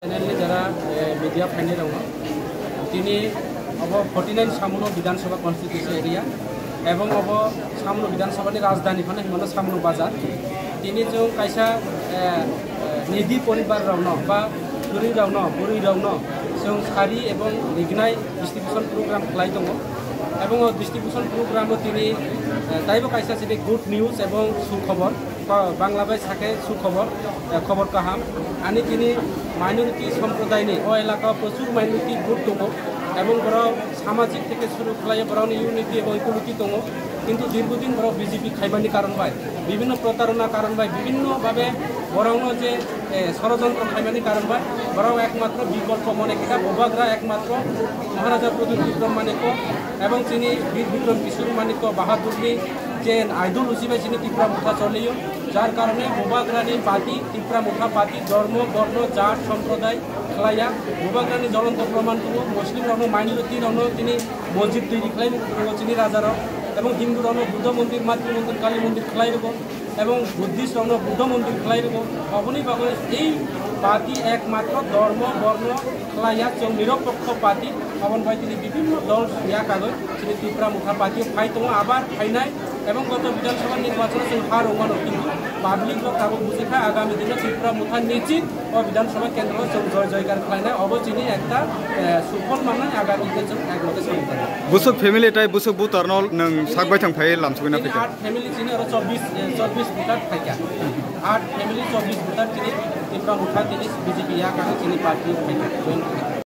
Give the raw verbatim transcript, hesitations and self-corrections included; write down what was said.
Channel ni jara, eh, media phainai rok no. Tini obo forty nine Samno Bidhan Sabha constituency area ebong obo Samno Bidhan Sabha ni rajdhani phano himano Samno Bazar. Tini chwng kaisa, eh, eh, nidhi poribar rok no ba bwrwi rok no, bwrwi rok no chwng sari ebong rignai distribution program khlai tongo. Ebong o distribution program o tini, eh, taibo kaisa sini good news ebong sukhobor. Ko-, Bangla bai sake sukhobor, eh, khobor kaham. Ani tini minority somprodai ni o elaka o prochur minority group tongo, ebong borok samajik theke suru khlai borok ni unity ebong equality tongo. Kintu dirghodin borok B J P khaimani karon bai, bibhinno protarona karon bai, bibhinno bhabe borok no je, eh, sorojontro khaimani karon bai, borok ekmatro bikolpo mone kisa Bubagra ekmatro Maharaja Pradyut Bikram Manikya ebong chini Bir Bikram Kishore Manikya Bahadur ni je ideology bai chini Tipra Motha choliyo, jar karone Bubagrani party, Tipra Motha party, dhormo, borno, jat, somprodai khlaiya. Bubagrani jolonto proman tongo, Muslim rokno minority rokno tini mosjid twi khlai rwgo chini raja rok, ebong Hindu rokno Buddha mondir, Matri mondir, Kali mondir khlai rwgo, ebong Buddhist rokno Buddha mondir khlai rwgo. Oboni bagwi ei party ekmatro dhormo, borno khlaiya, chwng nirapokho party, oboni bai tini bibhinno dol ya kagwi chini Tipra Motha party phai tongo, abar phainai. Ebong goto Bidhan Sabha nirbachon chwng ha rwmano, kintu public rok tabuk bujikha, agami dino Tipra Motha nichit o Bidhan Sabha kendro chwng joy joygar khlainai, obo chini ekta, eh, suphol mannai, agami dino chwng ekloge samung tangnai. Busuk family tai busuk butar no nwng sak bai thang phai lamsugwi na Chini phikha? Art family chini oro chobbish, eh, chobbish voter phaikha. Art family chobbish voter chini Tipra Motha chini B J P ya kha chini party phaikha, join khaikha.